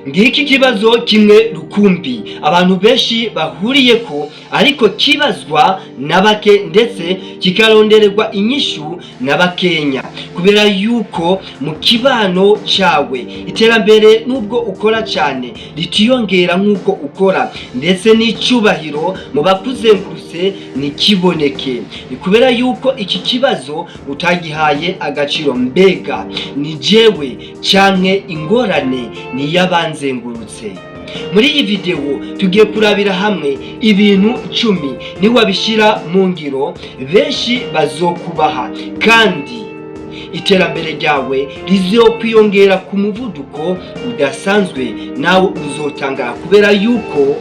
Ngiki kibazo kimwe rukumbi abantu benshi bahuriyeko, ariko kibazwa na bake, ndetse kikarondererwa inyishu na bakenya, kubera yuko mu kibano cawe iterambere, nubwo ukora cyane, ritiyongera nk'uko ukora, ndetse n'icubahiro mu bakuzengurutse ntikiboneke. Ni kubera yuko iki kibazo utagihaye agaciro. Mbega ni jewe canke ingorane ni y'abanzengurutse? Muri iyi videwo tugiye kurabira hamwe ibintu 10, niwabishyira mu ngiro benshi bazokubaha kandi iterambere ryawe rizokwiyongera ku muvuduko udasanzwe, nawe uzotangara, kubera yuko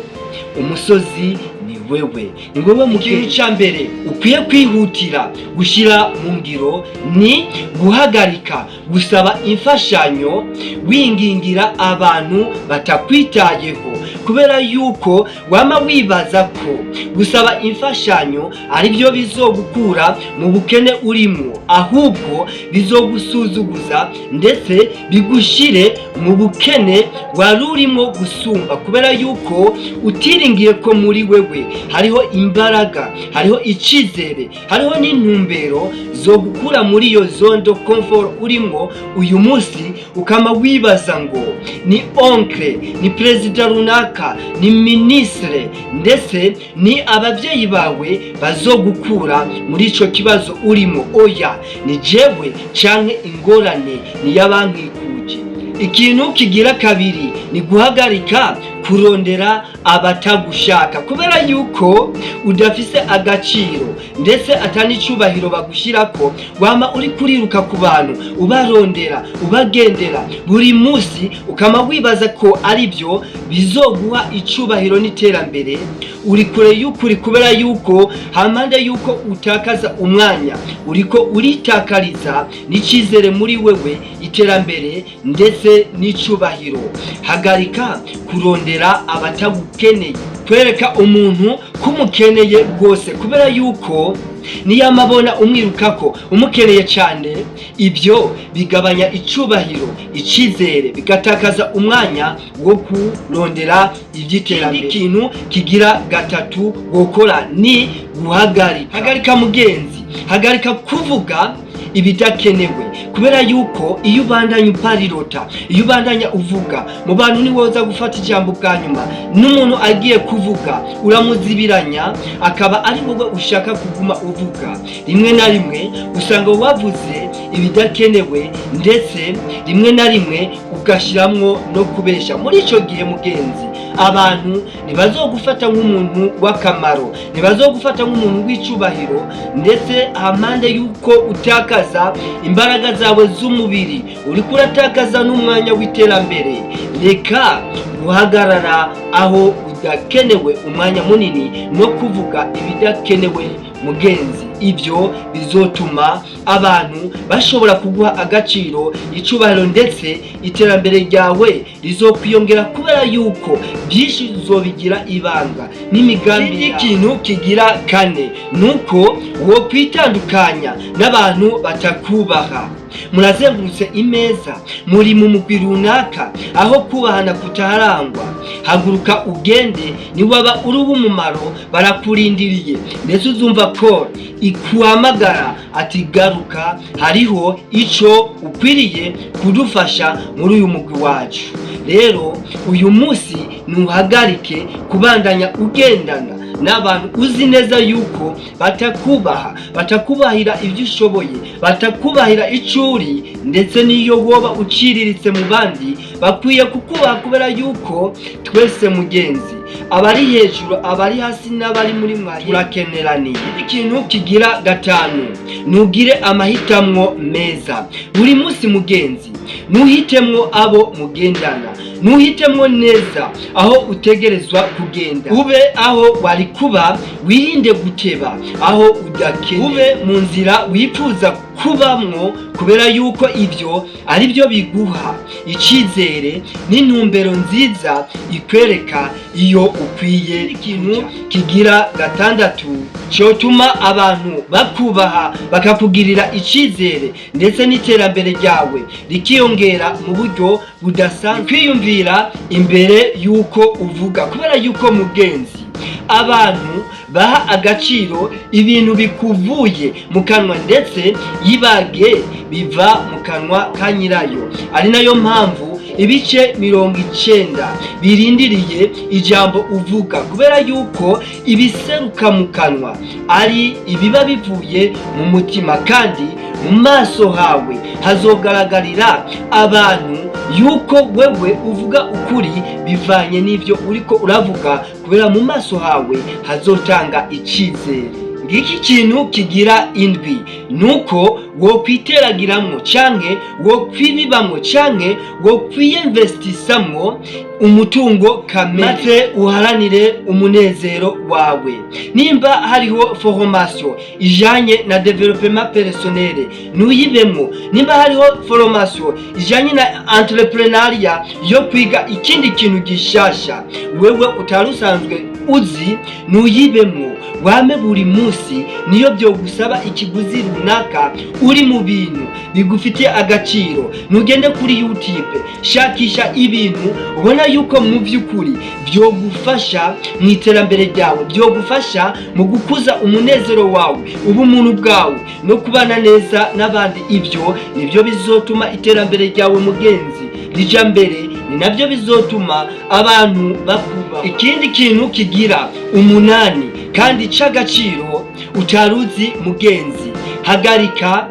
umusozi ni wewe, ni wewe. Mu kintu cya mbere ukwiye kwihutira gushyira mu ngiro ni guhagarika gusaba imfashanyo wingingira abantu batakwitayeho, kubera yuko wama wibaza ko gusaba imfashanyo ari byo bizogukura mu bukene urimo, ahubwo bizogusuzuguza ndetse bigushire mu bukene wari urimo gusumba, kubera yuko utiringiye ko muri wewe hariho imbaraga, hariho icyizere, hariho n'intumbero zo gukura muri iyo zone de confort urimo uyu munsi, ukama wibaza ngo ni oncle, ni perezida runaka, ni minisitire, ndetse ni ababyeyi bawe bazogukura muri ico kibazo urimo. Oya, ni jewe canke ingorane ni y'abankikuje? Ikintu kigira kabiri ni guhagarika kurondera abatagushaka, kubera yuko udafise agaciro ndetse atanicubahiro bagushyirako. Wama uri kuriruka ku bantu, ubarondera, ubagendera buri munsi, ukama wibaza ko ari byo bizoguha icubahiro n'iterambere. Uri kure y'ukuri, kubera yuko hampande yuko utakaza umwanya, uriko uritakariza n'icyizere muri wewe, iterambere ndetse n'icubahiro. Hagarika kurondera abatagukeneye. Kwereka umuntu ko umukeneye rwose, kubera yuko niyamabona umwirukako umukeneye cyane, ibyo bigabanya icubahiro, icyizere, bigatakaza umwanya wo kurondera iby'iterambere. Ikintu kigira gatatu gukora ni guhagarika. Hagarika mugenzi, hagarika kuvuga ibidakenewe, kubera yuko iyo ubandanya uparirota, iyo ubandanya uvuga mu bantu, ni woza gufata ijambo bwa nyuma, n'umuntu agiye kuvuga uramuzibiranya, akaba ari wowe ushaka kuguma uvuga. Rimwe na rimwe usanga wavuze ibidakenewe, ndetse rimwe na rimwe ugashiramwo no kubesha. Muri icyo gihe mugenzi, abantu ntibazogufata nk'umuntu w'akamaro, ntibazogufata nk'umuntu w'icubahiro, ndetse hampande y'uko utakaza imbaraga zawe z'umubiri, uriko uratakaza n'umwanya w'iterambere. Reka guhagarara aho udakenewe umwanya munini no kuvuga ibidakenewe mugenzi. Ibyo bizotuma abantu bashobora kuguha agaciro, icubahiro, ndetse iterambere ryawe rizokwiyongera, kubera yuko byinshi uzobigira ibanga n'imigambi. Ikintu kigira kane nuko wo kwitandukanya n'abantu batakubaha. Murazengurutse imeza, muri mu mugwi runaka aho kubahana kutaharangwa, haguruka ugende. Niwaba uri uw'umumaro barakurindiriye, ndetse uzumva ko ikuhamagara ati: "Garuka, hariho ico ukwiriye kudufasha muri uyu mugwi wacu." Rero uyu munsi ntuhagarike kubandanya ugendana n'abantu uzi neza yuko batakubaha, batakubahira ibyo ushoboye, batakubahira icyo uri. Ndetse n'iyo woba uciriritse mu bandi, bakwiye kukubaha, kubera yuko twese mugenzi, abari hejuru, abari hasi n'abari muri mwaye, turakeneraniye. Ikintu kigira gatanu, nugire amahitamwo meza buri munsi mugenzi. Nuhitemwo abo mugendana, nuhitemwo neza aho utegerezwa kugenda, ube aho wari kuba, wirinde guteba aho udakeneye, ube mu nzira wifuza kuba. kubamwo, kubera yuko ibyo ari byo biguha icyizere n'intumbero nziza ikwereka iyo ukwiye. Ikintu kigira gatandatu cyotuma abantu bakubaha, bakakugirira icyizere, ndetse n'iterambere ryawe rikiyongera mu buryo budasanzwe: kwiyumvira imbere y'uko uvuga, kubera yuko, mugenzi, abantu baha agaciro ibintu bikuvuye mu kanwa, ndetse yibage biva mu kanwa ka nyirayo. Ari nayo mpamvu ibice 90 birindiriye ijambo uvuga, kubera yuko ibiseruka mu kanwa ari ibiba bivuye mu mutima, kandi mu maso hawe hazogaragarira abantu yuko wewe uvuga ukuri bivanye n'ibyo uriko uravuga, kubera mu maso hawe hazotanga icyizere. Ngiki kintu kigira indwi: nuko wokwiteragiramwo canke wokwibibamwo canke wokwiyinvestisamwo umutungo kamere, maze uharanire umunezero wawe. Nimba hariho formation ijanye na développement personnel, nuyibemwo. Nimba hariho formation ijanye na entrepreneuriat, yo kwiga ikindi kintu gishasha wewe utari usanzwe uzi, nuyibemwo. Wame buri munsi, niyo byogusaba ikiguzi runaka, uri mu bintu bigufitiye agaciro. Nugende kuri YouTube, shakisha ibintu ubona yuko mu by'ukuri byogufasha mu iterambere ryawe, byogufasha mu gukuza umunezero wawe, ubumuntu bwawe no kubana neza n'abandi. Ibyo nibyo bizotuma iterambere ryawe, mugenzi, rija mbere, ni nabyo bizotuma abantu bakuba. Ikindi kintu kigira umunani kandi c'agaciro utaruzi, mugenzi: hagarika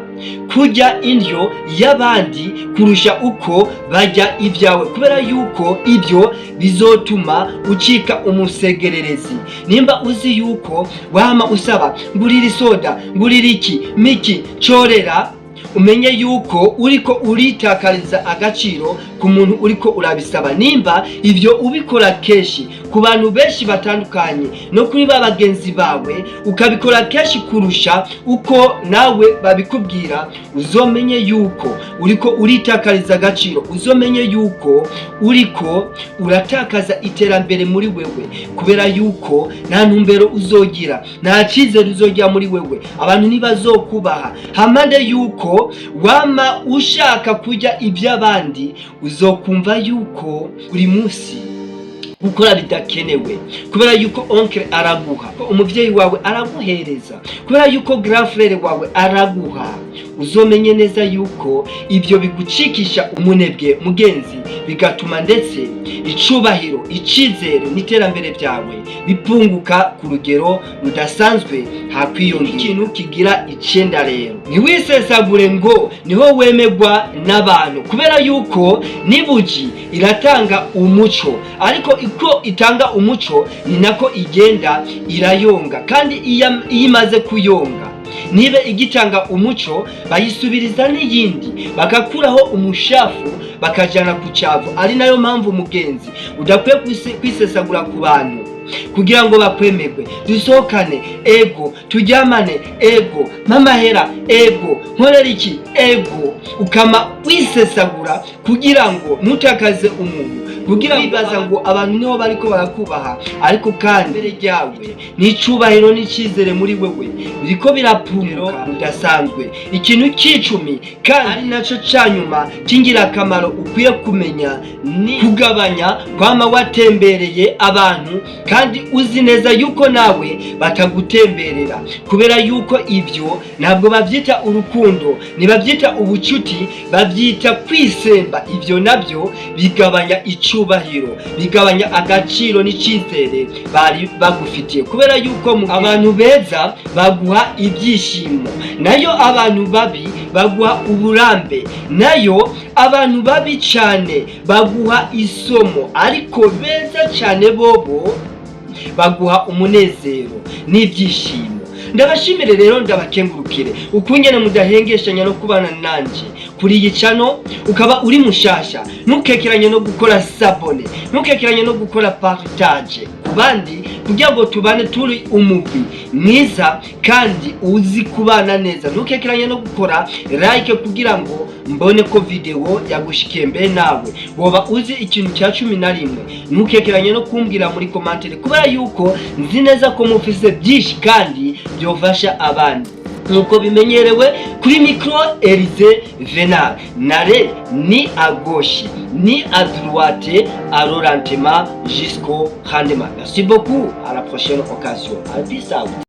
kurya indyo y'abandi kurusha uko barya ibyawe, kubera yuko ibyo bizotuma ucika umusegererezi. Nimba uzi yuko wama usaba ngurira isoda, ngurira iki miki corera, umenye yuko uriko uritakariza agaciro ku muntu uriko urabisaba. Nimba ivyo ubikora kenshi ku bantu benshi batandukanye, no kuri ba bagenzi bawe ukabikora kenshi kurusha uko nawe babikubwira, uzomenye yuko uriko uritakariza agaciro, uzomenye yuko uriko uratakaza iterambere muri wewe, kubera yuko nta ntumbero uzogira, nta cyizere uzogira muri wewe, abantu ntibazokubaha. Hamande yuko wama ushaka kurya iby'abandi, uzokumva yuko buri munsi gukora bidakenewe, kubera yuko oncle araguha, umuvyeyi wawe araguhereza, kubera yuko grand frère wawe araguha. Uzomenye neza yuko ibyo bigucikisha umunebwe, mugenzi, bigatuma ndetse icubahiro, icizere n'iterambere byawe bipunguka ku rugero rudasanzwe, hakwiyongera. Ikintu kigira icenda rero: ntiwisesagure ngo niho wemegwa n'abantu, kubera yuko n'ibuji iratanga umuco, ariko uko itanga umuco ni nako igenda irayonga, kandi iyo imaze kuyonga nibe igitanga umuco, bayisubiriza n'iyindi, bagakuraho umushafu bakajana ku cyavu. Ari nayo mpamvu, mugenzi, udakwiye kwisesagura ku bantu kugira ngo bakwemerwe: dusohokane, ego; turyamane, ego; mpamahera, ego; nkorera iki, ego. Ukama wisesagura kugira ngo ntutakaze umuntu, kugira wibaza ngo abantu niho bariko barakubaha, ariko kandi imbere ryawe n'icubahiro n'icizere muri wewe biriko birapunguka bidasanzwe. Ikintu c'icumi kandi ari naco ca nyuma c'ingirakamaro ukwiye kumenya ni kugabanya kwama watembereye abantu kandi uzi neza yuko nawe batagutemberera, kubera yuko ibyo ntabwo babyita urukundo, ntibabyita ubucuti, babyita kwisemba. Ibyo nabyo bigabanya icubahiro, bigabanya agaciro n'icizere bari bagufitiye, kubera yuko abantu beza baguha ibyishimo, nayo abantu babi baguha uburambe, nayo abantu babi cyane baguha isomo, ariko beza cyane bobo baguha umunezero n'ibyishimo. Ndabashimire rero, ndabakengurukire ukungene mudahengeshanya no kubana nanje kuri iyi channel. Ukaba uri mushasha, ntukekeranye no gukora s'abonner, ntukekeranye no gukora partage ku bandi kugira ngo tubane turi umugwi mwiza kandi uzi kubana neza. Ntukekeranye no gukora like kugira ngo mbone ko video yagushikiye. Mbe nawe woba uzi ikintu cya 11? Ntukekeranye no kumbwira muri commentaire, kubera yuko nzi neza ko mufise byinshi kandi byofasha abandi. Nkuko bimenyerewe, kuri micro Elize Venal, nare ni à gauche ni à droite, alors lentement jusqu'au rendement. Merci beaucoup, à la prochaine occasion. Peace out.